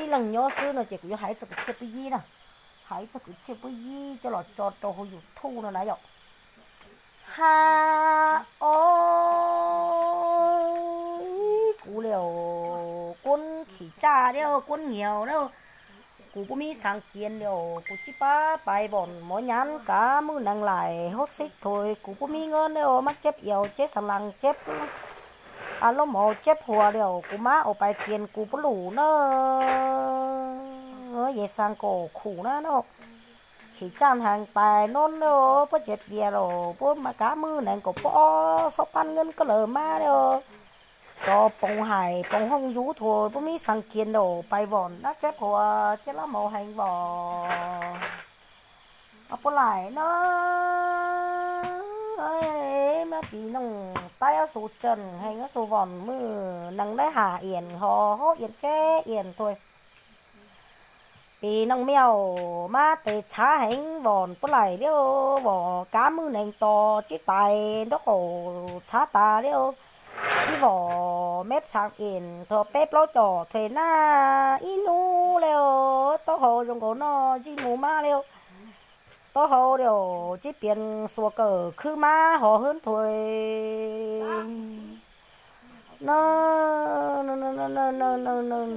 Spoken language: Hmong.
Ib leeg nyob xwb no ces kuv yuav hais txog kuv txhiaj pub yib na, hais txog kuv txhiaj pub yib coj los tso rau hauv YouTube no na yom. Ha, o, kuv li, kuv khim tsaj li, kuv nyiaus li, kuv pub mib xav kias li, kuv tsis pab pais vom mov nyab kav muj nees laim hauv xib thus, kuv pub mib nqab li, mab ceb iaus ceb xav las ceb, a, lub mov ceb hua li, kuv mab ua pais tias kuv pub lus na, yeej xav kom khum na no. Khim tsaj heev pais no na, puab tsev tias los puab mas kav muj nees kom puab ob xob pab nqab koj lawm mab li, cov poos hais poos hooj zus thus pub mib xav kias li, pais vom dab ceb hua ceb lab mov heev vom. Puab laim no, mab pis noog taib ob xu tsees heev ob xu vom muj nees laib has iam ho hob iam ceb iam tuag. Pis noog miaus mab tes txhav heev vom puab laim li, vom kav muj nees tos tsib tais nraub qaum txhav tas li, tsib vom meb xav iam thaum peb plaub com thuam naj ib hnub li, taub hau zoo nkaus noj ntsej muag mab li, taub hau li, tsib pias xuas kawm khwb mab ho hwb thuam no.